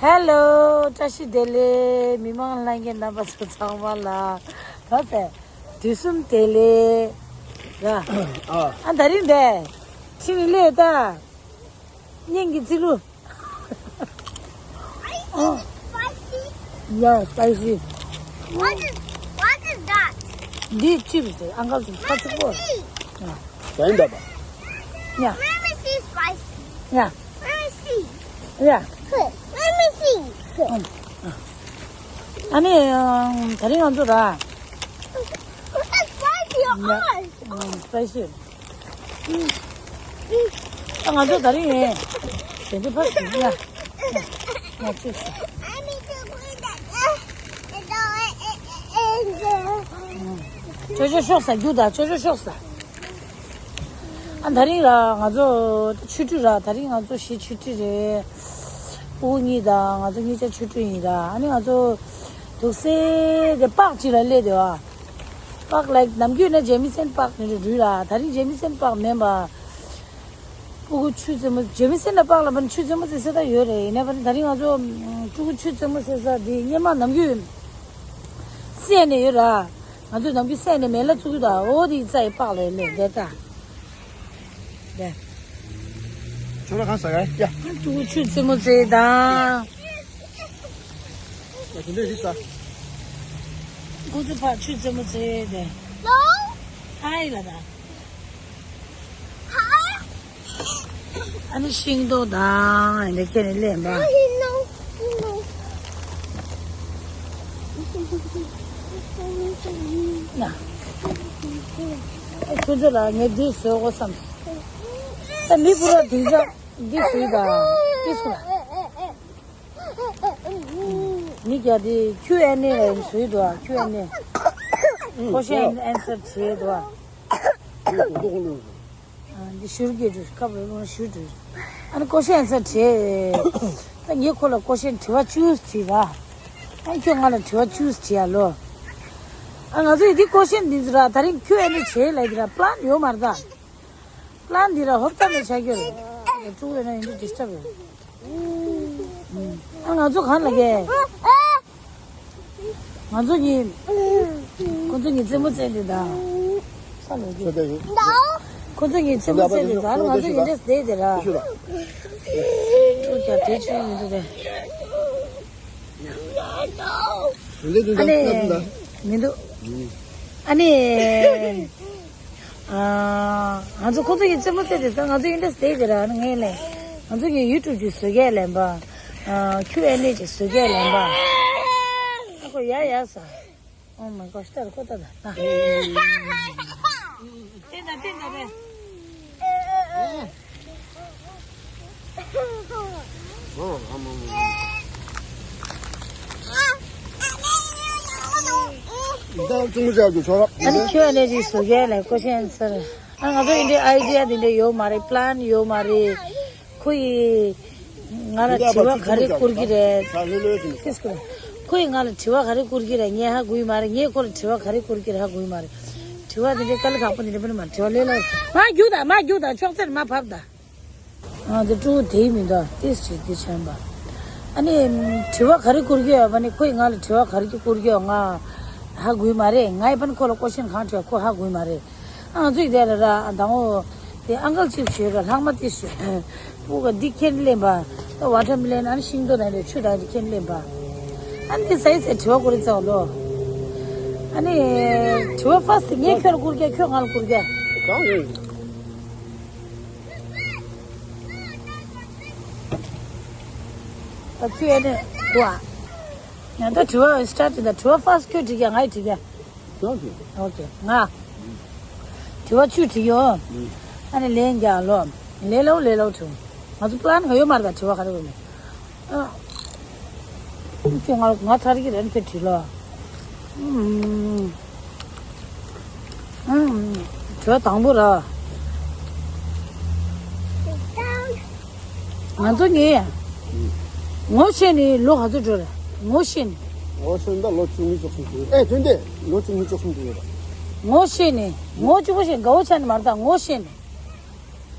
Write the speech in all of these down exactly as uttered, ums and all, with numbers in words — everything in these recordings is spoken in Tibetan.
ཧེ་ལོ། བཀྲ་ཤིས་བདེ་ལེགས། མི་མང་ལྷན་རྒྱས་རྣམ་པ་ཚོ་ཚང་མ་ལ་ད་ཚེ་དུས་གསུམ་བདེ་ལེགས་ར། ཨ། ཨ་ད་རིང་འདས་ཁྲིད་ནས་སླེབས་ད། སྙིང་གི་རྩི་ལུ། Spicy. Yeah, spicy. What is, what is that? འདི་ཅིབ་སི་རེད། ཨང་ཀལ་གྱིས་ཕ་ཚིག་པོ། Let me see. Yeah. Can you, Baba? Yeah. Let me see spicy. Yeah. Let me see. Yeah. Let me see. ཨ་ནི་ད་རིང་ང་ཚོ་ར། It's spicy. Yeah. ཨ། སྤེ་ཤལ། ཨ། ང་ཚོ་ད་རིང་ཡིན། དེ་འདྲ་ཕར་ཞིག་ཡ། ང་ཚོས། ཅོ་ཅོ་ཤོག་ཟ། རྒྱུག་དང་ཅོ་ཅོ་ཤོག་ཟ། ཨ་ད་རིང་ར་ང་ཚོ་ཆུ་ཁྲུས་ར། ད་རིང་ང་ཚོ་གཞིས་ཆུ་ཁྲུས་རེད། སྤུ་གུ་གཉིས་དང་ང་ཚོ་གཉིས་ཆ་ཆུ་ཁྲུས་ཡིན་ར། ཨ་ནི་ང་ཚོ་འདུག་སེ་དེ་པག་ཅིག་ལ་སླེབས་དེ་བ། པག་ལ་ནམ་རྒྱུན་ན་ཇེ་མི་སན་པག་ནི་རུ་རུས་ར། ད་རིང་ཇེ་མི་སན་པག་མིན་པ། སྤུ་གུ་ཆུ་རྩེད་མོ། ཇེ་མི་སན་ན་པག་ལ་བ་ནི་ཆུ་རྩེད་མོ་རྩེ་ས་ད་ཡོད་རེད། ཡིན་ནའི་བ་ནི་ད་རིང་ང་ཚོ་སྤུ་གུ་ཆུ་རྩེད་མོ་རྩེ་ས་དེ་སྔོན་མ་ནམ་རྒྱུན་སད་ནས་ཡོད་ར། ང་ཚོས་ནམ་རྒྱུན་སད་ནས་མེ་ལ་བཙུགས་ཀྱི་ད། འོ་དེ་རྩ་ཡི་པག་ལ་སླེབས་དེ་ད། དེ། ཁྱོད་ར་གང་ཟ་ག་ཡ། སྤུ་གུ་ཆུ་རྩེད་མོ་རྩེ་དང་། ཡ་དེ་འདྲས་ཞིག་ཟ། ཁོ་ཚོ་ཕར་ཆུ་རྩེད་མོ་རྩེ་དེ། ལོ། ཧའི་ལ་ད། ཧའི། ཨ་ནི་ཤིང་ཏོག་དང་འདི་ཁྱེར་ནས་ལེན་པ། ཧའི་ལོ། ན། ཨེ་ཁྱོད་ཚོ་ལ་ངས་འདི་བཟོ་དགོས་བསམ། ད་མི་བུ་ར་འདི་ཚོ་འདི་བཟོས་དང་འདི་བཟོ་ལ། མི་རྒྱ་དེ་ཁྱུ་ཨེན་ཨེ་ལ་བཟོས་འདུག་ཨ། ཁྱུ་ཨེན་ཨེ། ཀོ་ཤན་ཨན་སར་བྱས་འདུག་ཨ། འདི་ཞུར་གྱི་འདུག་ཁབ་རེ་རུང་ཞུ་འདུག་ཨ་ནི་ཀོ་ཤན་ཨན་སར་བྱས། ད་ངས་ཁོ་ལ་ཀོ་ཤན་དྲི་བ་བཅུ་དྲིས་ར། ཨ་ཁྱོད་ང་ལ་དྲི་བ་བཅུ་དྲིས་ཡ་ལོ། ཨ་ང་ཚོ་ཡི་འདི་ཀོ་ཤན་འདི་ཚོ་ར་ད་རིང་ཁྱུ་ཨེན་ཨེ་བྱས་ལ་ཡི་འདི་ར་པི་ལན་ཡོད་མ་རེད་ད། པི་ལན་འདི་ར་ཧོབ་ཐབས་ལ་བྱ་རྒྱུ་རེད། ཀྲུ་ཨེ་ན་ཡིན་འདི་ཌི་སི་ཊབ་རེད། ཨ་ང་ཚོ་གང་ལ་གས། ང་ཚོ་གཉིས། ཁོ་ཚོ་གཉིས་རྩེད་མོ་རྩེ་འདི་དང་། ས་ལོ་གི། ཁོ་ཚོ་གཉིས་རྩེད་མོ་རྩེ་འདི་དང་ང་ཚོ་གཉིས་འདྲེས་བསྡད་དེ་ར། ཁྱོད་ཀྱང་དེ་ཆུ་མི་འདུག་གས། ཨ་ནི། མི་འདུག་ཨ་ནི། ང་ཚོ་ཁོ་ཚོ་ཡི་རྩེད་མོ་རྩེ་དེ་ཚོ་ང་ཚོ་ཡི་འདྲ་བསྡད་དེ་ར་ནི་ངས་ལན། ང་ཚོ་གི་ཡུ་ཊུབ་ཅིག་བཟོ་གས་ལན་པ། ཁྱུ་ཨེན་ཨེ་ཅིག་བཟོ་གས་ལན་པ། ཨ་ཁོ་ཡ་ཡ་ས། Oh my gosh ལྟར་ཁོ་ལྟ་ད། ལྟ་ད་ལྟ་ད། ཨ་ནི་ཁྱོད་ཨ་ནི་རིགས་སུ་རྒྱལ་ལ་ཀོ་ཤེན་སར། ཨ་ང་ཚོ་ཡིན་དུས་ཨའི་ཌི་ཡ་འདི་འདྲ་ཡོད་མ་རེད། པི་ལན་ཡོད་མ་རེད། ཁོ་ཡིས་ང་ལ་དྲི་བ་ག་རེ་བསྐུར་གྱི་རེད། ཁོ་ཡིས་ང་ལ་དྲི་བ་ག་རེ་བསྐུར་གྱི་རེད། ངས་ཧ་གོ་གི་མ་རེད། ངས་ཁོ་ལ་དྲི་བ་ག་རེ་བསྐུར་གྱི་རེད། ཧ་གོ་གི་མ་རེད། དྲི་བ་འདི་འདྲའི་དཀའ་ལས་ཁག་པོ་འདི་འདྲ་པོ་ནི་མ་རེད། དྲི་བ་ལས་སླ་བོ། མ་རྒྱུག་དང་མ་རྒྱུག་དང་ཅོག་ཙེར་མ་ཕབ་དང་། ང་འདི་ཀྲུའུ་དེའི་མི་འདུག་ཏིས་ཅིག་འདི་ཆེན་པ། ཨ་ནི་དྲི་བ་ག་རེ་བསྐུར་གྱི་ཡོད་པ་ནི་ཁོ་ཡིས་ང་ལ་དྲི་བ་ག་རེ་བསྐུར་གྱི་ཡོད་ང་ཧ་གོ་གི་མ་རེད། ངའི་ཕན་ཁོ་ལ་ཀོ་ཤེན་གང་དྲིས་ཁོ་ཧ་གོ་གི་མ་རེད། ཨ་ང་ཚོ་ཡི་དེ་ལ་ར་ཨ་དང་པོ་དེ་ཨང་ཀལ་ཅིབ་ཞུས་ར་ལྷག་མ་ཏིས་ཞུས། སྤུ་ག་འདི་ཁྱེར་ལེན་པ། ད་ཝ་ཊར་མི་ལན་ཨ་ནི་ཤིང་ཏོག་དང་དེ་ཆུ་དང་དེ་ཁྱེར་ལེན་པ། ཨ་ནི་ཟ་ཡི་ཟ་དྲི་བ་བསྐུར་རི་ཙའོ་ལོ། ཨ་ནི་དྲི་བ་ཕར་སི་ངས་ཁྱོད་ལ་བསྐུར་གྱ་ཁྱོད་ང་ལ་བསྐུར་གྱ། གང་ཡིན། ཨ་ཁྱོད་ཨ་ནི་གོ་ཨ། ང་ད་དྲི་བ་སི་ཊར་ཊི་ད་དྲི་བ་ཕར་སི་ཁྱོད་དྲི་གྱ་ང་ཡི་དྲི་གྱ། ཡང་དེ། ཨོ་ཀེ་ང་། དྲི་བ་བཅུ་དྲི་ཡོད། ཨ་ནི་ལན་རྒྱག་ལོ། ལས་སླ་བོ་ལས་སླ་བོ་དྲི། ང་ཚོ་པི་ལན་ག་ཡོད་མ་རེད་ད་དྲི་བ་ག་རེ་དགོས་མེད། ཨ། ཁྱོད་ང་ང་ཚར་གྱི་རེད་ཁྱོད་དྲི་ལོ། ཨུམ། ཨུམ། དྲི་བ་དང་པོ་ར། ང་ཚོ་ནི། ངོ་ཤེས་ནི་ལོ་ག་ཚོད་འགྲོ་རེད། ངོ་ཤེས་ནི། ངོ་ཤེས་ད་ལོ་བཅུ་གཉིས་བཅུ་གསུམ་ཞིག་ཡོད། ཨེ་དོན་དེ་ལོ་བཅུ་གཉིས་བཅུ་གསུམ་ཞིག་ཡོད་རེད། ངོ་ཤེས་ནི། ངོ་གཅིག་པོ་ཤེས་དགའ་བོ་ཆགས་ནི་མ་རེད་ད་ངོ་ཤེས་ནི།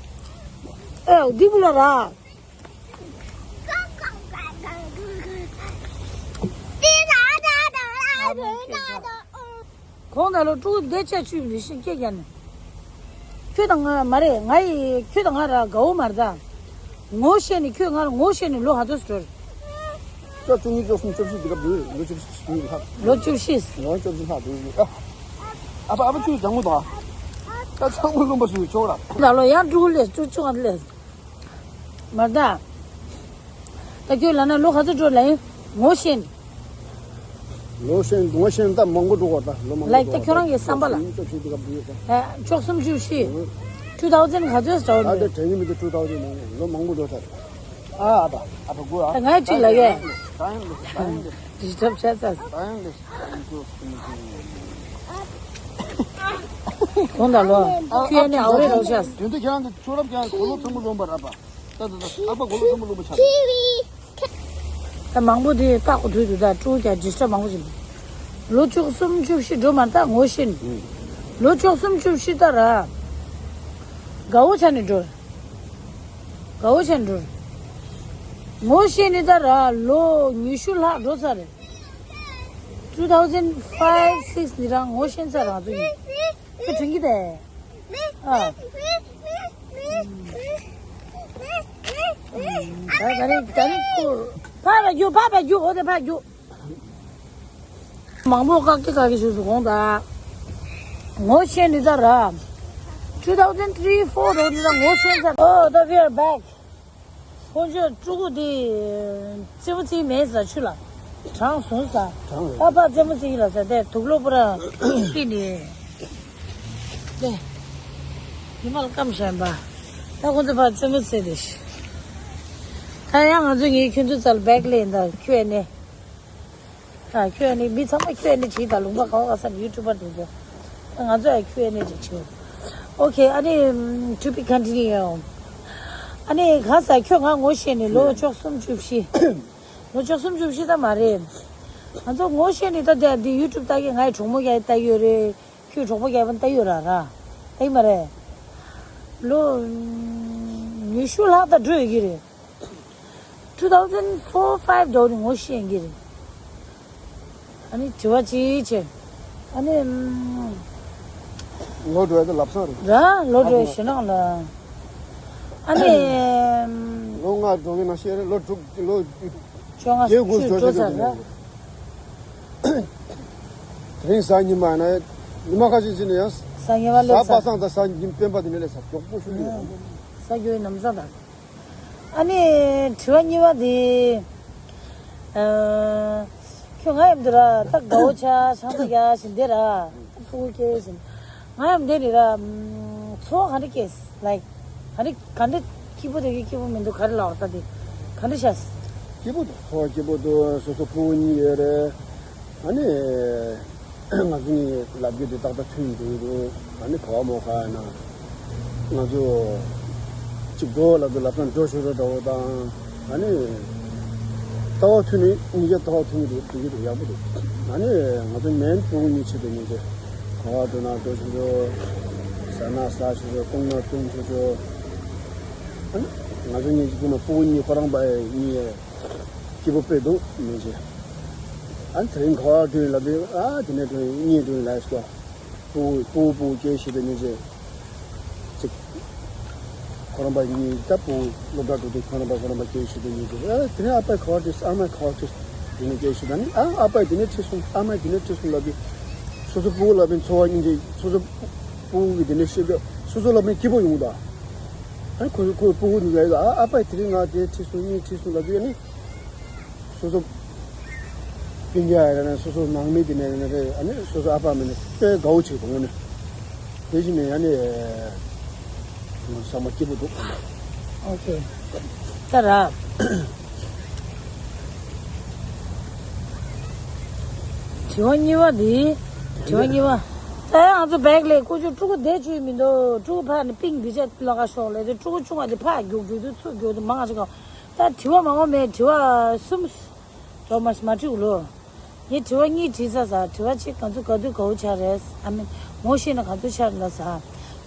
ཨེ་འདི་བུ་ལ་ར། གོང་ད་ལོ་ཕྲུ་གུ་བསྡད་ཆ་བཅུ་ལི་ཤི་སྐད་རྒྱག་ནས། ཁྱོད་དང་ང་མ་རེད། ང་ཡི་ཁྱོད་དང་ང་ར་དགའ་བོ་མ་རེད་ད། ངོ་ཤེས་ནས་ཁྱོད་ང་ངོ་ཤེས་ནས་ལོ་ག་ཚོད་འགྲོ་རེད། ད་བཅུ་གཉིས་བཅུ་གསུམ་བཅུ་བཞི་འདི་ག་འདུག་ལོ་བཅུ་བཞི་ལྷག་ལོ་བཅུ་བཞི། ལོ་བཅུ་བཞི་ལྷག་འདུག་ཨ། ཨ་ཕ་ཨ་ཕ་ཁྱོད་ལྗང་མོ་དང་། ད་ཚང་མ་ལུང་པ་ཞིག་ཆོག་ར། ད་ལོ་ཡང་ཕྲུ་གུ་ལས་ཕྲུ་གུ་ཆུང་བ་ལས། མ་རེད་ད། ད་ཁྱོད་ལ་ན་ལོ་ག་ཚོད་འགྲོ་ལ་ཡིན། ངོ་ཤེས་ནས། ལོ་ཤེས་ངོ་ཤེས་ད་མང་པོ་འགྲོ་གོ་ད་ལོ་མང་པོ། ལའིག་ད་འགྲོ་ཁྱོད་རང་གི་བསམ་པ་ལ། བཅུ་བཞི་འདི་ག་འདུག་ཡོད་ད། ཨ་བཅུ་གསུམ་བཅུ་བཞི། ཨུ། two thousand ག་ཚོད་ད་འགྲོ་ད་ལེ། དེ་དྲན་གྱི་མི་འདུག two thousand ནང་ལོ་མང་པོ་འགྲོ་ཚར། ཨ་ཨ་ད་ཨ་ད་དགོས་ཨ། ད་ང་ཅིག་ལ་ཡོད། ད་ཡང་ལེ་ད་ཡང་ལེ། ཌིས་ཊབ་བྱས་ཚར། ད་ཡང་ལེ། གོང་ད་ལོ། ཁྱོད་ནི་ཨའུ་རེ་རོགས་བྱས། དེ་འདི་ཁྱེད་རང་གི་ཆོས་རབ་ཀྱང་གོ་ལོ་ཚང་མ་ལོན་པར་ཨ་ཕ། ད་ད་ད་ཨ་ཕ་གོ་ལོ་ཚང་མ་ལོན་པ་ཆགས། ད་མང་པོ་དེ་པགས་ཀོ་དུས་དུ་ད་ཀྲུའུ་ཀྱང་ཌིས་ཊབ་མང་པོ་བྱེད། ལོ་བཅུ་གསུམ་བཅུ་བཞི་འགྲོ་མ་ད་ངོ་ཤེས་ནས། ལོ་བཅུ་གསུམ་བཅུ་བཞི་ད་ར། དགའ་བོ་ཆགས་ནས་འགྲོ། དགའ་བོ་ཆགས་ནས་འགྲོ། ངོ་ཤེས་ནས་ད་ར་ལོ་ཉི་ཤུ་ལྷག་འགྲོ་ཚར་རེད། two thousand five six ནི་རང་ངོ་ཤེས་ཚར་རང་ཚོ་ཡིན། ཁྱོད་དྲན་གྱི་དེ། ཨ། ད་ད་རེས་ད་རེས་ཁོ། ཕར་བ་རྒྱུག་ཕར་བ་རྒྱུག་འོ་དེ་ཕར་རྒྱུག་མང་པོ་བཀག་གི་བཀག་གི་ཞུ་སུ་གོང་ད། ངོ་ཤེས་ནི་ད་ར། two thousand three four འོ་ནི་ད་ངོ་ཤེས་ཚར། Oh, the we are back. ཁོང་ཚོས་ཕྲུ་གུ་དེ་རྩེད་མོ་རྩེ་མེད་ཟ་ཆུ་ལ་གྲང་སོང་ཟ། གྲང་རེད། ཨ་ཕ་རྩེད་མོ་རྩེ་ཡིན་ལ་ཟ་དེ་དུག་ལོག་པོ་ར་ཕི་ནི། དེ་ཉི་མ་ལ་སྐམ་ཤ་ཡིན་པ། ད་ཁོང་ཚོ་ཕ་རྩེད་མོ་རྩེ་དེ་ཤི། ད་ཡང་ང་ཚོ་ངའི་ཁྱོད་ཚོ་རྩ་ལ་བེག་ལེན་ད་ཁྱོད་ནས། ད་ཁྱོད་ནི་མི་ཚང་མ་ཁྱོད་ནི་བྲིས་དང་ལུང་པ་ག་བ་ག་ས་ཡུ་ཊུབ་པར་དེ་ཚོ། ང་ཚོ་ཡང་ཁྱོད་ནི་བྲིས་ཆོག་ཨོ་ཁེ། ཨ་ནི་to be continue. ཨ་ནི་གང་ཟག་ཁྱོད་ང་ངོ་ཤེས་ནས་ལོ་བཅུ་གསུམ་བཅུ་བཞི། ལོ་བཅུ་གསུམ་བཅུ་བཞི་ད་མ་རེད། ང་ཚོ་ངོ་ཤེས་ནས་ད་དེ་འདི་ཡུ་ཊུབ་ལྟ་གི་ང་ཡི་གྲོགས་མོ་ཡ་ལྟ་ཡོད་རེད། ཁྱོད་གྲོགས་པོ་རྒྱལ་པོ་ལྟ་ཡོད་ར་ར། ལྟ་ཡི་མ་རེད། ལོ་ཉི་ཤུ་ལྷག་ད་འགྲོ་ཡོད་ཀྱི་རེད། two thousand four five འདྲ་བོ་ནི་ངོ་ཤེས་ཀྱི་རེད། ཨ་ནི་དྲི་བ་ཅིག་བྱས། ཨ་ནི་ལོ་འགྲོ་ཡ་ད་ལབ་སང་རེད། ར་ལོ་འགྲོ་ཡ་ཞེ་ནང་ལ། ཨ་ནི་ལོ་ལྔ་འགྲོ་གི་ན་ཤེས་རེད། ལོ་དྲུག་ལོ་བཅོ་ལྔ་བཅུ་འགྲོ་ཚར་ར། དེ་རིང་གཟའ་ཉི་མ་ན་ཉི་མ་ཁ་ཤས་ཅིག་ནས་ཡང་གཟའ་ཉི་མ་སླེབས་ཚར། པ་སངས་དང་གཟའ་ཉི་སྤེན་པ་དེ་ནས་སླེབས་ཚར། མགྱོགས་པོ་ཤུགས་ཡོད། ས་རྒྱུའི་ནམ་བཟང་དང་། ཨ་ནི་དྲི་བ་གཉིས་པ་དེ། ཨ། ཁྱོད་ང་ཡམ་དུ་ར་ད་དགའ་བོ་ཆ་ཆང་ས་རྒྱག་བཞིན་དེ་ར། ཕྲུ་གུ་སྐྱེས་བཞིན། ང་ཡམ་དེ་ནི་ར། ཚོར་བ་ག་འདྲ་སྐྱེས། ལའིག་ག་འདྲ་ག་འདྲ་སྐྱིད་པོ་དེ་གི་སྐྱིད་པོ་མི་འདུག་ག་རེ་ལབ་ད་དེ། ག་འདྲ་ཤ། སྐྱིད་པོ་འདུག་ཚོར་བ་སྐྱིད་པོ་འདུག་སོ་སོ་ཕྲུ་གུ་གཉིས་ཡོད་རེད། ཨ་ནི། ང་ཚོ་གཉིས་ལབ་རྒྱུ་དེ་ཏག་ཏག་མཐུན་འདུག་ཨ་ནི་ག་བ་མོ་ཁ་ན། ང་ཚོ་གཅིག་འགྲོ་ལབ་དུས་ལབ་སྟངས་འགྲོ་ཤོར་འགྲོ་འདྲ་བོ་དང་། ཨ་ནི་ལྟ་བ་མཐུན་ནི་གཉིས་ཀ་ལྟ་བ་མཐུན་གྱི་འདུག་འགྲིག་གི་འདུག་ཡག་པོ་འདུག་ཨ་ནི་ང་ཚོ་མེན་ཕྲུ་གུ་གཉིས་ཆེད་དུ་གཉིས་ཀ་ག་བ་འགྲོ་ན་འགྲོ་ཆོག་ཆོག་ཟ་ན་ཟ་ཆོག་ཆོག་བཏུང་ན་བཏུང་ཆོག་ཆོག་ཨ་ནི་ང་ཚོ་གཉིས་ཀྱི་ཀུན་ལ་ཕྲུ་གུ་གཉིས་ཁོ་རང་པ་གཉིས་སྐྱིད་པོ་དཔེ་འདུག་མི་ཚེ། ཨ་ནི་དེ་རིང་ག་བ་འགྲོ་ཡིན་ལབ་དུས་ཨ་དེ་ནས་འགྲོ་ཡིན་གཉིས་འགྲོ་ཡིན་ལབ་ཤོག་ཕྲུ་གུ་ཕྲུ་གུ་སྐྱེས་ཤི་དེ་མི་ཚེ། ཅིག་ཁོ་རང་པ་གཉིས་ད་ཕྲུ་གུ་སློབ་གྲྭ་འགྲོ་དུས་ཁོ་རང་པ་ཁོ་རང་པ་སྐྱེས་ཤི་དེ་མི་ཚེ། ཨ་དེ་ནས་ཨ་ཕའི་ག་བ་འགྲོ་ཨ་མའི་ག་བ་འགྲོ་དེ་ནས་སྐྱེས་ཤི་ད་ནི་ཨ་ཨ་ཕའི་དེ་ནས་ཁྲིད་སོང་ཨ་མའི་དེ་ནས་ཁྲིད་སོང་ལབ་དུས། སོ་སོ་ཕྲུ་གུ་ལབ་པའི་ཚོར་བ་གཉིས་ཀྱི་སོ་སོ་ཕྲུ་གུ་གི་དེ་ནས་ཤེས་རྒྱུ་སོ་སོ་ལབ་པའི་སྐྱིད་པོ་ཡོང་གི་འདུག་ཨ་ཁོ་ཁོའི་ཕྲུ་གུ་འདི་ལ་ཨ་ཨ་ཕའི་དེ་རིང་ང་དེ་ཁྲིད་སོང་གཉིས་ཁྲིད་སོང་ལབ་དུས་ཨ་ནི། སོ་སོ་སྤུན་ཀྱག་ཡ་རེད་ན་སོ་སོ་ནང་མི་དེ་ནས་རེད་ཨ་ནི་སོ་སོ་ཨ་ཕ་མེད་ན་དཔེ་དགའ་བོ་བྱེད་དགོངས་ནས་དེ་བཞིན་ནས་ཡ་ནི་ང་ཚོ་ཚང་མ་སྐྱིད་པོ་འདུག་ཨོ་ཁེ། ད་ར། དྲི་བ་གཉིས་པ་འདི། དྲི་བ་གཉིས་པ། ད་ཡང་ང་ཚོ་བེག་ལས་ཀུ་ཅོ་ཕྲུ་གུ་བསྡད་བཅུག་མི་འདུག་ཕྲུ་གུ་ཕར་ནས་པིང་བི་ཅ་ལ་ཁ་ཤོག་ལས་དེ་ཕྲུ་གུ་ཆུང་བ་དེ་ཕར་རྒྱུག་རྒྱུག་དུས་ཚུར་རྒྱུག་དུས་མང་ང་ཅིག་ག་ད་དྲི་བ་མང་བ་མེད། དྲི་བ་གསུམ་འགྲོ་མ་མ་དྲིས་ལོ། ངས་དྲི་བ་གཉིས་དྲིས་ས་ཟ། དྲི་བ་གཅིག་ང་ཚོ་ག་དུས་དགའ་བོ་ཆགས་རེད། ཨ་མི་ངོ་ཤེས་ན་ག་ཚོད་ཆགས་རེད་ལ་ཟ།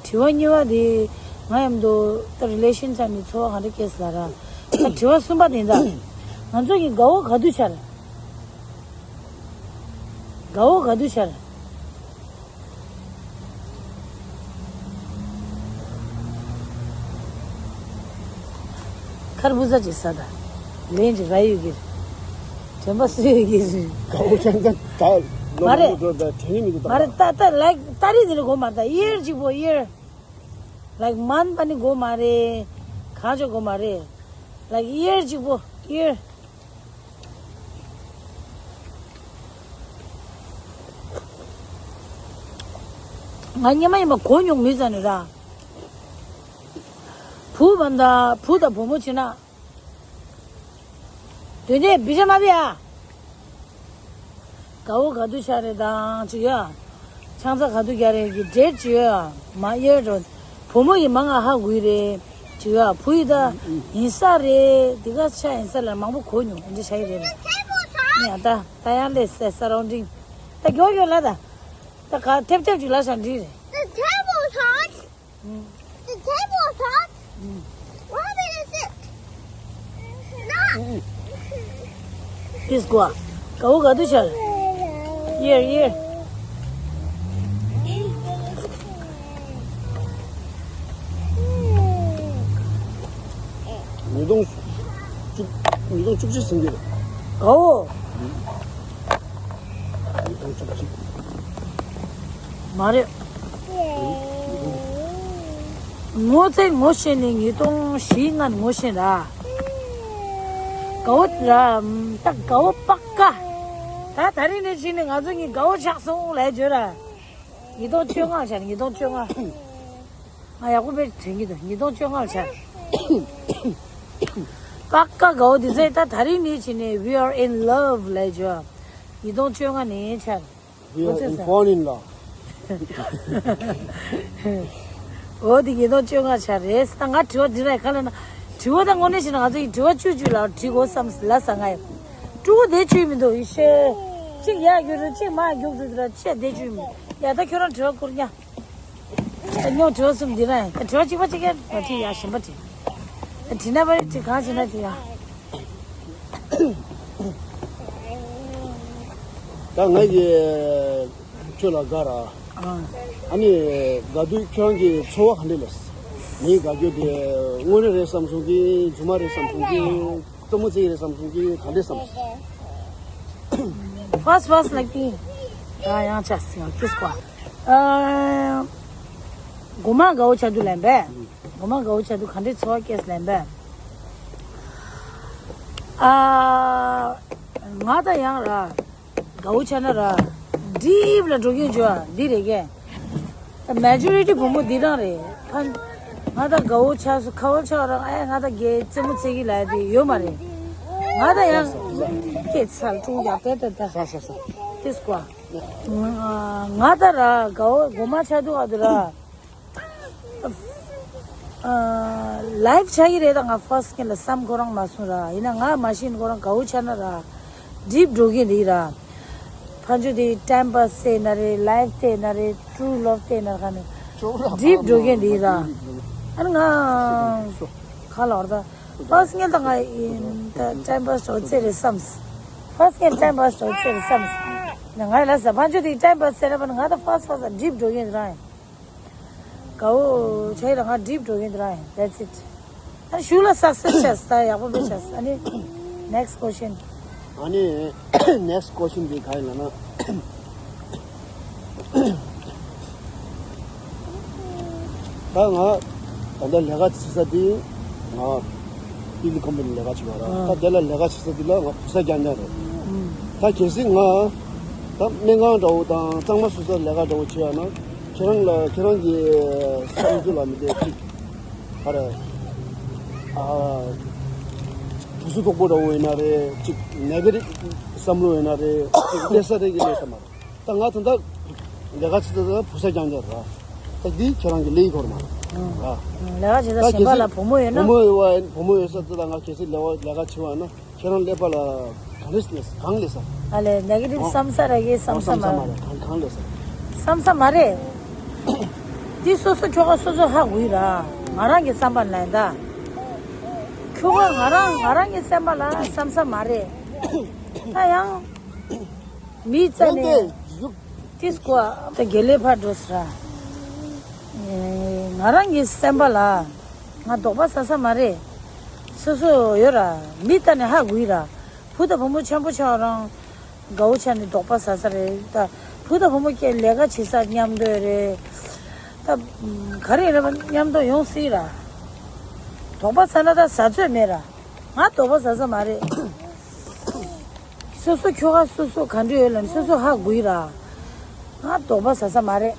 དྲི་བ་གཉིས་པ་དེ་ང་ཡམ་དུ་ད་རི་ལེ་ཤན་ཆགས་ནས་ཚོར་བ་ག་འདྲ་སྐྱེས་ལ་ར། ད་དྲི་བ་གསུམ་པ་དེ་འདྲ། ང་ཚོ་གི་དགའ་བོ་ག་དུས་ཆགས་རེད། དགའ་བོ་ག་དུས་ཤར། ཁར་བུ་ཟ་ཅིག་ཟ་ད། ལན་ཅིག་ར་ཡོད་གི། དྲན་པ་སུ་ཡོད་གི། དགའ་བོ་ཅན་ད་ད་ལོ་མ་རེད། མ་འགྲོ་ད་དྲན་གི་མི་འདུག་ད། མ་རེད། ད་ད་ལའིག་ཏ་རིག་འདི་ལ་གོ་མ་ད་ཡིར་གཅིག་པོ་ཡིར། ལའིག་མན་པ་ནི་གོ་མ་རེད། གང་ཅོ་གོ་མ་རེད། ལའིག་ཡིར་གཅིག་པོ་ཡིར། ང་སྙེ་མ་ཉི་མ་གོ་མྱོང་མི་ཟ་ནི་ར། བུ་བ་ད་བུ་དང་བུ་མོ་བྱེད་ན། དོན་དེ་བི་ཤ་མ་བི་ཡ། དགའ་བོ་ག་དུས་ཤར་རེད་དང་ཅི་ཡོད། ཆང་ས་ག་དུས་རྒྱག་རེད་ཀྱི་འབྲེལ་ཅི་ཡོད། མ་ཡོད་འགྲོ། བུ་མོ་ཡི་མ་ང་ཧ་གོ་ཡི་རེད་ཅི་ཡོད། བུ་ཡི་ད་ཡིན་ས་རེད། འདི་ག་ཆ་ཡིན་ས་ལ་མང་པོ་གོ་མྱོང་འདི་ཆ་ཡི་རེད། ཡ་ད་ད་ཡང་ལས་སེ་སར་རའུན་ཌིང་། ད་མགྱོགས་མགྱོགས་ལ་ད། ད་ག་ཐེབ་ཐེབ་ཅིག་ལ་ཤ་འདྲི་རེད། The table is hot. The table is hot. Why did it sit? Not. This go. དགའ་བོ་ག་དུས་ཤར། Here, here. ཉིས་སྟོང་བཅུ། ཉིས་སྟོང་བཅུ་གཅིག་ཟིན་གྱི་རེད། དགའ་བོ། ཉིས་སྟོང་བཅུ་གཅིག་མ་རེད། ངོ་ཚ་ངོ་ཤེས་ནི་ཉིས་སྟོང་བཞི་ལྔ་ངོ་ཤེས་ར། དགའ་བོ་ར། ད་དགའ་བོ་པ་ཀ། ད་ད་རིང་ནས་ཕྱིན་ནས་ང་ཚོ་གཉིས་དགའ་བོ་ཆགས་སོང་ལབ་བརྗོད་ར། ཉིས་སྟོང་བཅོ་ལྔ་ཆགས། ཉིས་སྟོང་བཅོ་ལྔ། ང་ཡག་པོ་དཔེ་དྲན་གྱི་འདུག་ཉིས་སྟོང་བཅོ་ལྔ་ལ་ཆགས། པ་ཀ་དགའ་བོ་འདི་ཚོས་ད་ད་རིང་ནས་ཕྱིན་ནས་we are in love ལབ་བརྗོད། ཉིས་སྟོང་བཅོ་ལྔ་ནས་ཆགས། We are in fall in love. འོ་དེ་ཉིས་སྟོང་བཅོ་ལྔ་ཆགས་རེད། ད་ང་དྲི་བ་འདི་ར་ག་ལ་ན། དྲི་བ་ད་དངོས་གནས་བྱས་ན་ང་ཚོ་ཡི་དྲི་བ་བཅུ་བཅུ་ལ་དྲི་དགོས་བསམ་ལ་ས་ང་ཡི་ཕྲུ་གུ་བསྡད་བཅུག་མི་འདུག་ཡི་ཤེས། གཅིག་ཡར་རྒྱུག་འགྲོ་གཅིག་མར་རྒྱུག་འགྲོ་དེ་ར་ཆེ་བསྡད་བཅུག་མི་འདུག་ཡ་ད་ཁྱོད་རང་དྲི་བ་བསྐུར་ཉ། ཉོ་དྲི་བ་གསུམ་འདི་ར་ཡིན། དྲི་བ་གཅིག་པ་གཅིག་ཡ་མ་དྲི་ཡ་གཞན་པ་དྲི། དྲི་ན་པ་རེད་དྲི་གང་བྱེད་ན་དྲི་ཡ། ད་ང་གི་ཁྱོད་ལ་དགའ་ར། ཨ་ནི་དགའ་དུས་ཁྱོད་རང་གི་ཚོར་བ་ག་འདྲ་ལས། མི་དགའ་རྒྱུ་དེ་དངོས་གནས་རེད་བསམ་སོང་གི་རྫུན་མ་རེད་བསམ་སོང་གི་རྩེད་མོ་རྩེ་ཡི་རེད་བསམ་སོང་གི་ག་འདྲ་བསམ། First was like the ཡང་ཡང་ཆ་སི་ཡང་ཀིས་ཀོ། ཨ། གོ་མ་དགའ་བོ་ཆགས་དུས་ལན་པས། གོ་མ་དགའ་བོ་ཆགས་དུས་ག་འདྲའི་ཚོར་བ་སྐྱེས་ལན་པས། ཨ། ང་ད་ཡང་ར། དགའ་བོ་ཆགས་ན་ར། ཌིབ་ལ་འགྲོ་གིན་བྱོས་འདི་རེད་ཀྱེ། མེ་ཇོ་རི་ཊི་བུ་མོ་འདི་རང་རེད། ཕ། ང་ད་དགའ་བོ་ཆགས་སོ་ཁ་བ་ཆགས་ར་ཨེ་ང་ད་རྒྱལ་རྩེད་མོ་རྩེ་གི་ལ་དེ་ཡོད་མ་རེད། ང་ད་ཡང་སྐྱེས་ཚར་ཀྲུང་ཡག་པས་ད་ད། ས་ས་ས། ཏིས་ཀོ། ང་ད་ར་དགའ་བོ་གོ་མ་ཆགས་དུས་ཨ་དུ་ར། ལའིབ་ཆགས་ཀྱི་རེད་ད་ང་ཕར་སི་ཀེན་ལ་བསམ་ཁོ་རང་མ་སོང་ར་ཡིན་ན་ང་མ་ཤེས་ཁོ་རང་དགའ་བོ་ཆགས་ན་ར། ཌིབ་འགྲོ་གི་རེད་ར། ཕར་ཚུར་དེ་ཊའིམ་པཱ་སི་བྱས་ན་རེད། ལའིབ་བལྟས་ན་རེད། ཊུ་ལོབ་བལྟས་ན་ག་ནས་ཌིབ་འགྲོ་གི་རེད་ར། ཨ་ནི་ང་ག་ལ་བར་ད་ཕར་སི་ཀེན་ད་ང་ཡིན་ད་ཊའིམ་པཱ་སི་འགྲོ་ཚེ་རེད་བསམ། ཕར་སི་ཀེན་ཊའིམ་པཱ་སི་འགྲོ་ཚེ་རེད་བསམ། ང་ལ་ས་ཕར་ཚུར་དེ་ཊའིམ་པཱ་སི་བྱས་ན་པ་ང་ད་ཕར་སི་ཕར་སི་ཌིབ་འགྲོ་གི་རེད་ར། དགའ་བོ་ཆགས་ཡིན་ལ་ང་ཌིབ་འགྲོ་གིན་འདི་རང་ཡིན། That's it. ཨ་ནི་ཞུ་ལ་སག་སེ་སི་ཆགས་ད་ཡག་པོ་མེད་ཆགས། ཨ་ནི་next question. ཨ་ནི་next question འདི་ག་ཡིན་ལབ་ན། ད་ང་ད་ལྟ་ལས་ཀ་བྱེད་ས་འདི་ང་ཊི་ལི་ཀམ་པ་ནི་ལས་ཀ་བྱེད་པ་ར། ད་དེ་ལ་ལས་ཀ་བྱེད་ས་འདི་ལ་ང་བུ་ཚ་རྐྱང་རྐྱང་རེད། ད་གལ་སྲིད་ང་ད་སྨན་ཁང་འདྲ་བོ་དང་གཙང་མ་བཟོ་ས་ལས་ཀ་འདྲ་བོ་བྱེད་ཡ་ན། ཁྱེད་རང་ལ་ཁྱེད་རང་གི་བསམ་ཚུལ་ལ་མི་བལྟས་ཅིག་ག་རེ། ཨ། དུག་སེལ་དོག་པོ་འདྲ་བོ་ཡིན་ན་རེད། ཅིག་ནེ་གེ་ཊིབ་བསམ་བློ་ཡིན་ན་རེད། ཅིག་སླེབས་ས་རེད་ཀྱི་སླེབས་ས་མ་རེད། ད་ང་ད་ལྟ་ལས་ཀ་བྱེད་ས་ད་བུ་ཚ་རྐྱང་རྐྱང་རེད། ད་འདི་ཁྱེད་རང་གི་ལས་ཀྱི་སྐོར་མ་རེད། ལས་ཀ་བྱེད་ས་གཞན་པ་ལ་བུ་མོ་ཡོད་ན། བུ་མོ་ཡོད་བ་བུ་མོ་ཡོད་ས་ད་ང་གལ་སྲིད་ལས་ཀ་ལས་ཀ་བྱེད་བ་ན། ཁྱེད་རང་ཀླད་པ་ལ་ག་རེ་སླེབས་གང་སླེབས་ས། ཨ་ལས་ནེ་གེ་ཊིབ་བསམ་ས་ར་གི་བསམ་ས་མ་རེད། གང་གང་སླེབས་ས། བསམ་ས་མ་རེད། འདི་སོ་སོ་ཁྱོ་ག་སོ་སོ་ཧ་གོ་ཡི་ར། ང་རང་གི་བསམ་པ་ལ་ཡིན་ད། ཁྱོ་ག་ང་རང་ང་རང་གི་བསམ་པ་ལ་བསམ་ས་མ་རེད། ད་ཡང་ མི་རྩ་ནས་ཏིས་ཀོ་ད་དགེ་ལས་ཕར་འགྲོ་ཟེར། ང་རང་གི་སེམས་པ་ལ་ང་དོགས་པ་ཟ་ས་མ་རེད། སོ་སོ་ཡོད་ར། མི་རྩ་ནས་ཧ་གོ་ཡི་ར། བུ་དང་བུ་མོ་ཆེན་པོ་ཆགས་རང་དགའ་བོ་ཆགས་ནས་དོགས་པ་ཟ་ས་རེད་ད། བུ་དང་བུ་མོ་སྐྱེ་ལས་ཀ་བྱེད་ས་མཉམ་དུ་རེད་ད། ག་རེ་རེད་པ་མཉམ་དུ་ཡོང་སྲིད་ར། དོགས་པ་ཟ་ན་ད་ཟ་ཚོད་མེད་ར། ང་དོགས་པ་ཟ་ས་མ་རེད། སོ་སོ་ཁྱོ་ག་སོ་སོ་ག་འདྲ་ཡོད་ལབ་ནས་སོ་སོ་ཧ་གོ་ཡི་ར། ང་དོགས་པ་ཟ་ས་མ་རེད།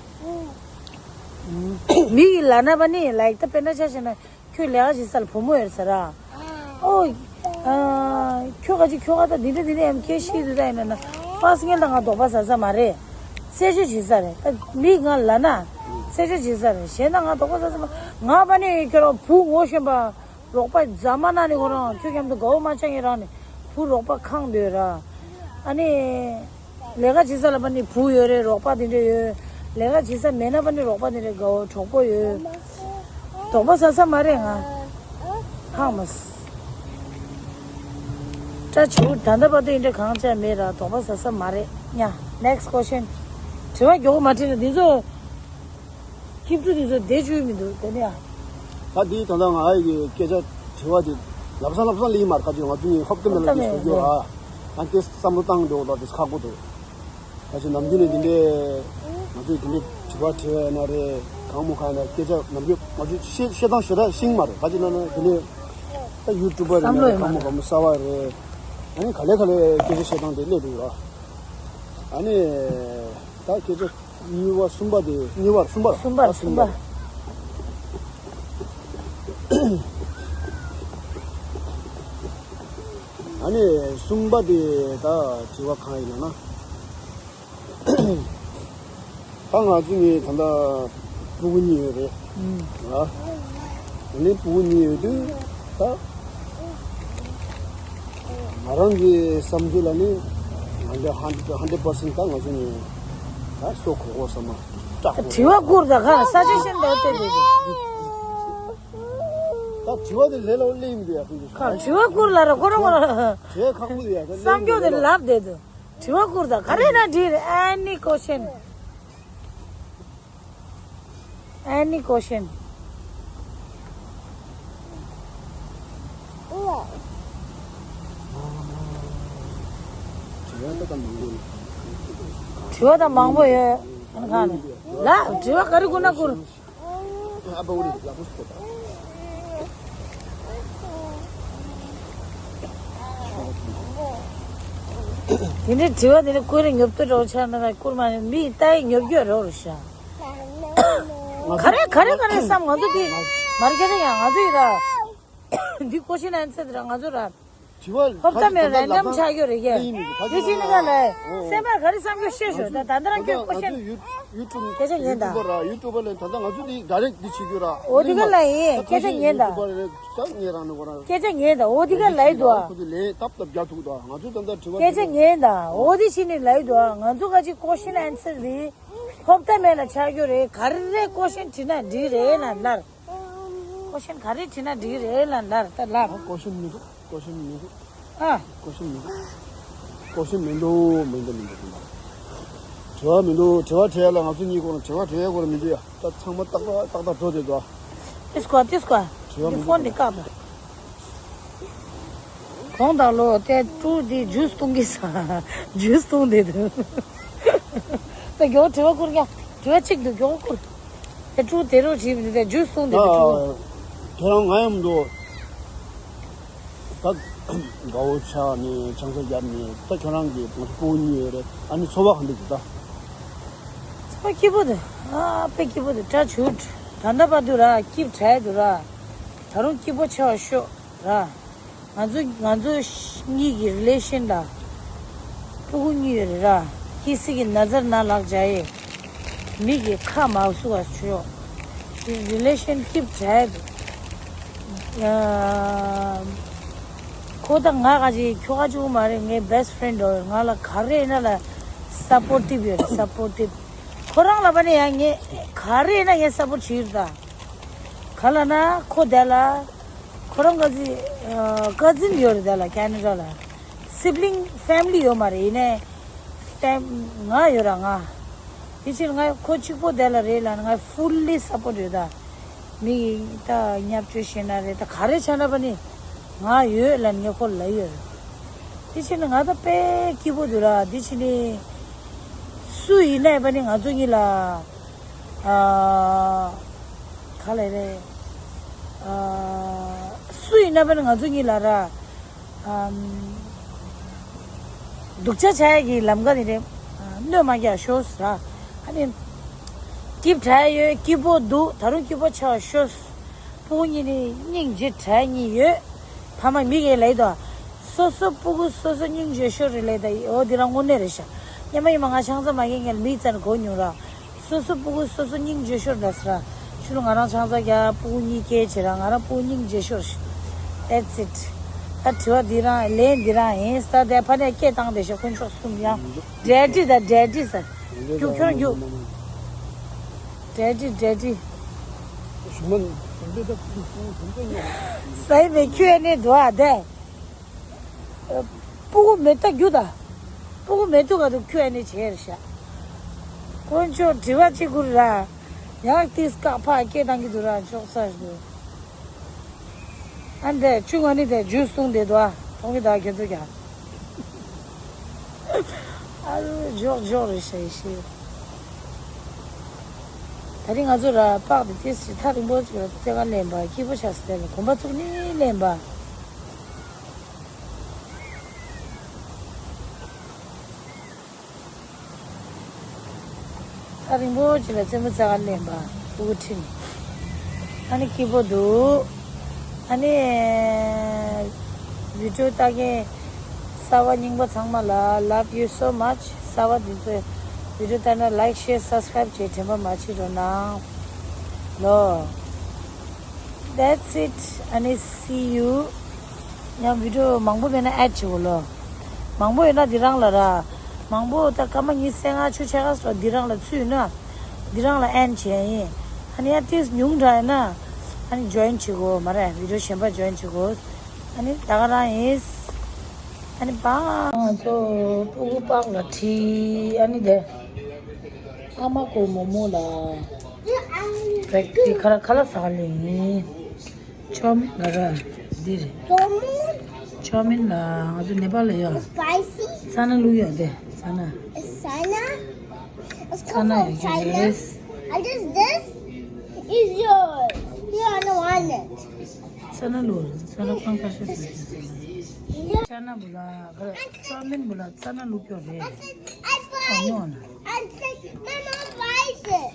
མི་ཡི་ལབ་ན་པ་ནི་ལའིག་ད་དཔེར་ན་ཆ་བཞག་ན་ཁྱོད་ལས་ཀ་བྱེད་ས་ལ་བུ་མོ་ཡོད་ཟེར་ར། ཨོ། ཨ། ཁྱོད་ག་ཅི་ཁྱོ་ག་ད་འདི་འདྲ་འདི་འདྲ་ཡང་སྐད་ཤེས་འདུག་ད་ཡིན་ན་ན་ཕར་སི་ངན་ད་ང་དོགས་པ་ཟ་ས་མ་རེད། རྩད་གཅོད་བྱེད་ས་རེད་ད་མི་ང་ལབ་ན་རྩད་གཅོད་བྱེད་ས་རེད་གཞན་ད་ང་དོགས་པ་ཟ་ས་མ་ང་པ་ནི་ཁྱོད་རང་བུ་ངོ་ཤེས་པ། རོགས་པ་རྫ་མ་ན་ནི་ཁོ་རང་ཁྱོད་མཉམ་དུ་དགའ་བོ་མ་ཆགས་ངེས་རང་ནི་བུ་རོགས་པ་ཁང་སྡོད་ར། ཨ་ནི། ལས་ཀ་བྱེད་ས་ལ་པ་ནི་བུ་ཡོད་རེད་རོགས་པ་དེ་འདྲ་ཡོད། ལས་ཀ་བྱེད་ས་མེད་ན་པ་ནི་རོགས་པ་དེ་འདྲ་དགའ་བོ་གྲོགས་པོ་ཡོད། དོགས་པ་ཟ་ས་མ་རེད་ང་། ཧང་མ་སི། སྐྲ་བྱིའུ་ད་ལྟ་བར་དུ་ཡིན་འདྲ་གང་བྱས་མེད་ར་དོགས་པ་ཟ་ས་མ་རེད་ཉ། Next question. དྲི་བ་མགྱོགས་པོ་མ་དྲིས་ན་འདི་ཚོ། ཁྱིམ་ཕྲུག་དེ་ཚོ་བསྡད་བཅུག་མི་འདུག་དེ་ནས་ཡང་། ད་འདི་ད་ལྟ་ང་ཡི་སྐད་ཆ་དྲི་བ་དེ་ལབ་ས་ལབ་ས་ལེན་མ་རེད་ཁ་ཅིག་ང་ཚོ་ནི་ཧོབ་ཏེ་མེད་ལ་དེ་བཟོ་རྒྱུ་ཨ། ང་དེ་བསམ་བློ་བཏང་འགྲོ་ལ་དེ་ཁག་པོ་འདུག་ཁ་ཅིག་ནམ་རྒྱུན་ནས་དེ་འདྲའི་ང་ཚོས་དེ་འདྲའི་དྲི་བ་དྲི་བ་ཡིན་ན་རེད་གང་མོ་གང་ཡིན་ན་སྐད་ཆ་ནམ་རྒྱུན་ང་ཚོས་བཤད་བཤད་སྟངས་ཞེ་དྲག་ཤེས་མ་རེད་ཁ་ཅིག་ན་ན་དེ་འདྲའི་ད་ཡུ་ཊུབ་པ་རེད་ན་རེད་གང་མོ་གང་མོ་གསར་བ་རེད། ཨ་ནི་ག་ལེ་ག་ལེ་སྐད་ཆ་བཤད་སྟངས་དེ་སླེབས་འདུག་ར། ཨ་ནི་ད་སྐད་ཆ། གཉིས་པ་གསུམ་པ་དེ་གཉིས་པ་གསུམ་པ་གསུམ་པ་ད་གསུམ་པ། ཨ་ནི་གསུམ་པ་དེ་ད་དྲི་བ་གང་ཡིན་ན་ན། ད་ང་ཚོ་ནི་ད་ལྟ་སྤུ་གུ་གཉིས་ཡོད་རེད། ཨ་ནི་སྤུ་གུ་གཉིས་ཡོད་དུས་ད། ང་རང་གི་བསམ་ཚུལ་ལ་ནི་ང་འདྲ་ཧན་ཧན་ཌེ་པར་སེན་ད་ང་ཚོ་ནི་ད་སོ་གོ་གོ་བསམ་མ་སྐྲག་གོ། དྲི་བ་བསྐུར་ད་ག་ས་ཆ་ཤེས་འདུག་བལྟས་འདུག་ད་དྲི་བ་དེ་ལས་ལ་ལེ་ཡིན་འདུག་ཡ་ཁོང་ཚོ་ག་དྲི་བ་བསྐུར་ལ་ར་ཁོ་རང་ཁོ་རང་བྱས་ཁག་པོ་འདུག་ཡ་ད་ལེ་བསམ་རྒྱུ་དེ་ལབ་བསྡད་འདུག་དྲི་བ་བསྐུར་ད་ག་རེ་ན་འདྲི་རེད། Any question? Any question? དྲི་བ་དང་མང་པོ་ཡོད། ཨ་ནི་གང་ནས་ལ་དྲི་བ་ག་རེ་བསྐུར་ན་བསྐུར། དེ་འདྲའི་དྲི་བ་དེ་འདྲ་བསྐུར་རེ་ཉོབ་ཏོ་འདྲ་བོ་ཆགས་ན་ད་བསྐུར་མ་མི་ལྟ་ཡི་ཉོབ་རྒྱུ་རོ་རུ་ཤ། ག་རེ་ག་རེ་ག་རེ་བསམ་ང་ཚོ་དེ་མར་སྐད་ཆ་ཡང་ང་ཚོ་ཡི་ར། འདི་ཀོ་ཤན་ཨན་སར་དེ་ར་ང་ཚོ་ར། དྲི་བ་ཧོབ་ད་མེད་རན་ཌམ་ཆགས་ཡོད་རེད་ཀྱེ། དེ་བཞིན་ནི་ག་ལ་སེམས་པར་ག་རེ་བསམ་རྒྱུ་ཤེས་ཤོག་ད་ད་ལྟ་རང་ཁྱོད་ཀོ་ཤན། ཡུ་ཊུབ་སྐད་ཆ་ཉན་ད། ཡུ་ཊུབ་པ་ལ་ད་ལྟ་ང་ཚོ་འདི་ཌའི་རེག་འདི་བྱེད་རྒྱུ་ར། འོ་དེ་ག་ལ་ཡིན་སྐད་ཆ་ཉན་ད། ཡུ་ཊུབ་པ་རེད་ད་ངས་རང་ནི་གོ་ར། སྐད་ཆ་ཉན་ད་འོ་དེ་ག་ལ་ཡིན་དོ། ཁོ་ཚོ་ལས་སྟབས་སྟབས་རྒྱག་ཐུག་ད་ང་ཚོ་ད་ལྟ་དྲི་བ། སྐད་ཆ་ཉན་ད་འོ་དེ་བཞིན་ནི་ལ་ཡིན་དོ་ང་ཚོ་ག་ཅིག་ཀོ་ཤན་ཨན་སར་རེད། ཧོབ་ད་མེད་ལ་ཆགས་རྒྱུ་རེད་ག་རེ་ཀོ་ཤན་དྲིས་ན་འགྲིག་རེད་ལ་ལར། ཀོ་ཤན་ག་རེ་དྲིས་ན་འགྲིག་རེད་ལ་ལར་ད་ལར། ཀོ་ཤན་མི་འདུག་ཀོ་ཤན་མི་འདུག་ཨ། ཀོ་ཤན་མི་འདུག་ཀོ་ཤན་མི་འདུག་མི་འདུག་མི་འདུག་དྲི་བ་མི་འདུག་དྲི་བ་དྲི་ཡ་ལ་ང་ཚོ་གཉིས་ཀོ་ན་དྲི་བ་དྲི་ཡ་ཀོ་ན་མི་འདུག་ཡ། ད་ཚང་མ་ཏག་ཏག་ཏག་ཏག་འགྲོ་བསྡད་འདུག་ཨ། ཏིས་ཀོ་ཏིས་ཀོ། ཏིས་ཀོ་ནི་ཕོན་འདི་བཀག་ད། གོང་དང་ལོ་དེ་ཀྲུ་འདི་ཇུས་གཏོང་གི་ས་ཇུས་གཏོང་དེ་འདུག་ད་མགྱོགས་དྲི་བ་བསྐུར་ཀྱང་དྲི་བ་གཅིག་འདུག་མགྱོགས་བསྐུར། དེ་ཀྲུ་དེ་རོ་བྱིས་མི་འདུག་དེ་ཇུས་གཏོང་དེ་འདུག་ཀྲུ། ཁྱོད་རང་ང་ཡང་མི་འདུག་ད་དགའ་བོ་ཆགས་ནས་ཆང་ས་བརྒྱབ་ནས་ད་ཁྱོད་རང་གི་ང་ཚོ་སྤུ་གུ་གཉིས་ཡོད་རེད། ཨ་ནི་འཚོ་བ་ག་འདྲ་འདུག་ད། འཚོ་བ་སྐྱིད་པོ་འདུག་ཨ་དཔེ་སྐྱིད་པོ་འདུག་ཊཆ་ཝུཌ། ད་ལྟ་བར་དུ་ར་སྐྱིད་དྲགས་འདུག་ར། ད་རུང་སྐྱིད་པོ་ཆེ་བ་ཤོག་ར། ང་ཚོ་ང་ཚོ་གཉིས་ཀྱི་རི་ལེ་ཤན་ལ་སྤུ་གུ་གཉིས་ཡོད་རེད་ར། སྐྱིད་སྲིད་ཀྱི་ན་ཚར་ན་ལག་བྱ་ཡེ། མི་གི་ཁ་མ་བསུ་བ་ཤོག་རི་ལེ་ཤན་སྐྱིད་དྲགས་འདུག་ཁོ་ད་ང་ག་ཅིག་ཁྱོ་ག་ཅིག་མ་རེད། ངའི་བེ་སི་ཕེ་རེན་ཌི་ཡོད་རེད། ང་ལ་ག་རེ་ཡིན་ན་ལ་སཔོར་ཊིབ་ཡོད་རེད། སཔོར་ཊིབ། ཁོ་རང་ལ་བ་ནས་ཡང་ངས་ག་རེ་ཡིན་ན་ངས་སཔོར་ཊི་བྱེད་ཀྱི་རེད་ད། ག་ལ་ན་ཁོ་དེ་ལ་ཁོ་རང་ག་ཅིག་ཀ་ཛིན་ཡོད་རེད། དེ་ལ་ཁེ་ན་ཌ་ལ་སིབ་ལིང་ཕེ་མི་ལི་ཡོད་མ་རེད། ཡིན་ནའི་ ཏེ་ང་ཡོད་ར་ང་། དེ་ཕྱིར་ང་ཁོ་གཅིག་པོ་དེ་ལ་རེད་ལ་ང་fully support ཡོད་ད། མི་ད་བརྙས་བཅོས་བྱེད་ན་རེད་ད་ག་རེ་བྱས་ན་བ་ནི་ང་ཡོད་ལ་ངས་ཁོ་ལ་ཡོད་ར། དེ་ཕྱིར་ནི་ང་ད་དཔེ་སྐྱིད་པོ་འདུག་ར། དེ་ཕྱིར་ནི་སུ་ཡིན་ནའི་བ་ནི་ང་ཚོ་གཉིས་ལ་ཨ་ག་ལ་རེད། ཨ་སུ་ཡིན་ནའི་བ་ནི་ང་ཚོ་གཉིས་ལ་ར། ཨམ། སྡུག་ཅག་བྱ་ཡ་གི་ལམ་ཀ་ནི་རེད། གནོད་མ་རྒྱག་ཤོག་ཟེར། ཨ་ནི། སྐྱིད་དྲག་ཡོད་སྐྱིད་པོ་འདུག་ད་རུང་སྐྱིད་པོ་ཆགས་ཤོག་སྤུ་གུ་གཉིས་ནི་སྙིང་རྗེ་དྲག་གཉིས་ཡོད། ཕ་མ་མི་གས་ལས་དོ། སོ་སོ་སྤུ་གུ་སོ་སོ་སྙིང་རྗེ་ཤོར་རེད་ལས་ད་འོ་འདི་རང་དངོས་གནས་རེད་ཤག་སྙམ་མ་ཡིན་མ་ང་ཆང་ས་མ་གས་ངས་མི་ཙམ་གོ་མྱོང་ར། སོ་སོ་སྤུ་གུ་སོ་སོ་སྙིང་རྗེ་ཤོར་འདྲ་ཟེར། ཤུལ་ང་རང་ཆང་ས་རྒྱག་སྤུ་གུ་གཉིས་སྐྱེས་བྱེད་ར་ང་རང་སྤུ་གུ་སྙིང་རྗེ་ཤོར་ཤི། That's it། ད་དྲི་བ་འདི་རང་ལན་འདི་རང་ཡིན་ས་དེ་ཕ་ནས་སྐད་བཏང་བསྡད་ཤག་དཀོན་མཆོག་གསུམ་ཡང་daddy ད་daddy ཟེར། རྒྱུག་ཁྱོད་རྒྱུག daddy daddy། ས་ཡི་མེ་ཁྱོད་ཨ་ནེ་འགྲོ་ཨ་དེ། སྤུ་གུ་མེ་ཏོག་རྒྱུ་དང་། སྤུ་གུ་མེ་ཏོག་ག་དུ་ཁྱོད་ཨ་ནི་བྱས་རེད་ཤག་དཀོན་མཆོག་དྲི་བ་གཅིག་ཁུར་ར། ཡང་ཏིས་བཀག་ཕག་སྐད་བཏང་གི་འདུག་ར་ཆོག་ས་ཞིག་འདུག་ཨ་འདྲས་ཆུང་ང་ནི་དེ་ཇུས་བཏུང་བསྡད་འདུག་ཨ་མཐོང་གི་འདུག་ཨ་ཁྱོད་ཚོ་ཀྱང་། ཨ་རུ་འཇོག་འཇོག་རེད་ཤག་ཡེ་ཤེས། ད་རིང་ང་ཚོ་ར་པགས་དེ་ཏིས་ཞིག་ཐག་རིང་པོ་ཅིག་ལ་རྩེ་ག་ལེན་པ་སྐྱིད་པོ་ཆགས་སྲིད་ལ་གོམ་པ་བཙུགས་ནི་ལེན་པ། ཐག་རིང་པོ་ཅིག་ལ་རྩེད་མོ་རྩེ་ག་ལེན་པ་སྤུ་གུ་ཁྲིད་ནས། ཨ་ནི་སྐྱིད་པོ་འདུག་ཨ་ནི་བི་ཌིའོ་ལྟ་མཁན་གསར་བ་རྙིང་པ་ཚང་མ་ལ་love you so much། གསར་བ་འདི་ཚོས་བི་ཌིའོ་ལྟ་ན་like share subscribe བྱེད་དྲན་པ་མ་བརྗེད་རོགས་གནང་། ལོ། That's it. ཨ་ནི་see you. ཡང་བི་ཌིའོ་མང་པོ་མེད་ན་add བྱེད་དགོས་ལོ། མང་པོ་ཡོད་ན་འདི་རང་ལ་ར། མང་པོ་ད་སྐར་མ་ཉི་ཤུ་རྩ་ལྔ་བཅུ་ཕྱེད་ཀ་སོགས་འདི་རང་ལ་ཚུད་ཡོད་ན། འདི་རང་ལ་end བྱས་ཡིན། ཨ་ནི་ཡང་ཏིས་ཉུང་དྲགས་ཡོད་ན། ཨ་ནི་join བྱེད་དགོས་མ་རེད་བི་ཌིའོ་གཞན་པ་join བྱེད་དགོས། ཨ་ནི་ད་ག་རང་ཡིན། ཨ་ནི་བ། ང་ཚོ་སྤུ་གུ་པགས་ལ་ཁྲིད་ཨ་ནི་དེ། ཨ་མ་ཀོ་མོ་མོ་ལ། བེག་ཏི་ཁ་ལ་ཁ་ལ་ཟ་ལེ་ཡིན། ཅོ་མིན་ལ་ར་འདི་རེད། ཅོ་མིན་ལ་ང་ཚོ་ནེ་པཱལ་ལ་ཡོད། Spicy? ཙ་ན་བླུགས་ཡོད་དེ་ཙ་ན། It's China? It's ཙ་come ན་from ཡོད་ཀྱི་China? རེད། And this, this is yours. You don't want it. ཙ་ན་བླུགས་རེད་ཙ་ན་ཁང་ཁ་ཤས་ཙ་ན་བུ་ལ་ཁ་ལ་ཅོ་མིན་བུ་ལ་ཙ་ན་བླུགས་ཡོད་རེད། I ཨ་ཉོ་ན། And say, Mama, why is it?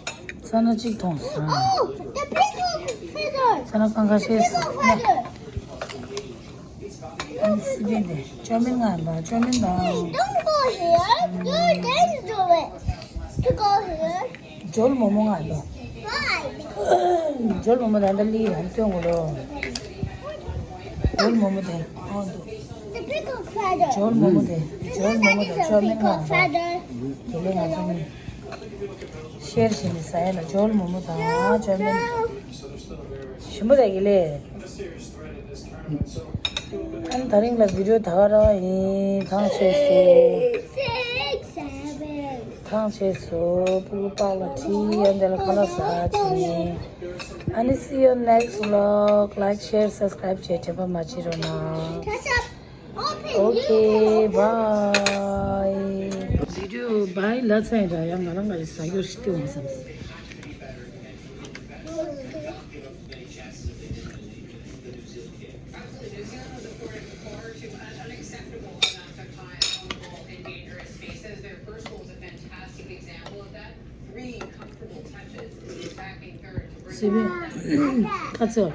ཙ་ན་གཅིག་མཐོང་སོང་། Oh, the pickle feather. ཙ་ན་ཁང་ཁ་ཤས་Pickle feather. ཨ་ནི་སི་པན་དེ་ཅོ་མིན་ང་ལ་ཅོ་མིན་དང་། Hey, don't go here. You're dangerous to go here. ཇོལ་མོ་མོ་ང་ལ། Why? ཇོལ་མོ་མོ་དང་ད་ལི་རང་སྟོན་གོ་ལོ། ཇོལ་མོ་མོ་དེ་ཨོ་འདུག The pickle feather. ཇོལ་མོ་མོ་དེ་ཇོལ་མོ་མོ་དང་ཅོ་མིན་ང་ལ། དེ་ལས་ང་ཚོ་ནི། ཤེར་བྱས་ནས་ཟ་ཡ་ལ་ཇོལ་མོ་མོ་དང་ཇོལ་མོ། ཞིམ་པོ་དེ་གི་ལས། ཨན་ད་རིང་ལ་བི་ཌིའོ་ད་ག་རང་ཡིན། ཐང་ཆད་སོ། ཐང་ཆད་སོ། སྤུ་གུ་པགས་ལ་ཁྲིད་ཡ་འདི་ལ་ཁ་ལག་ཟ་བྱས། ཨ་ནི་see you next vlog. Like, share, subscribe བྱས་དྲན་པ་མ་བརྗེད་རོགས་གནང་། Okay, bye. བི་ཌིའོ་བྷའི་ལ་ཚན་ར་ཡང་ང་རང་ང་ཡི་ཟ་རྒྱུར་ཤི་ཏེ་འོང་བསམ། སི་པན། ཁ་ཚོ།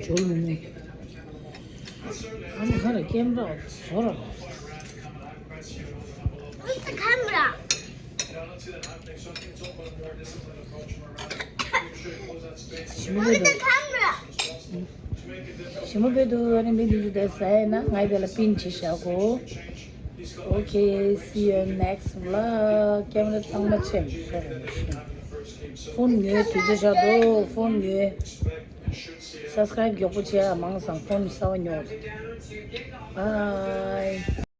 ཇོལ་མོ་མོ། ཨ་མ་ཁ་ལ་ཀེམ་ར་བཟོ་ར། Where's the camera? ཞི་མོ་བོད་དུ། ཞི་མོ་བོད་དུ་ཨ་ནི་མི་འདི་ཚོ་དེ་ཟ་ཡས་ན་ང་ཡི་དེ་ལ་པིན་བྱེད་བཞག་གོ། Okay, see you next vlog. ཀེམ་ར་གཙང་མ་ཆེ་མི་སོ་ར་མི་ཤེས། ཕོན་ཉོས་དུས་ཚོད་བཞག་འདུག་ཕོན་ཉོས། སབ་སི་ཀ་རེབ་མགྱོགས་པོ་བྱེད་ཨ། མང་སང་ཕོན་གསར་པ་ཉོ། བཱའི།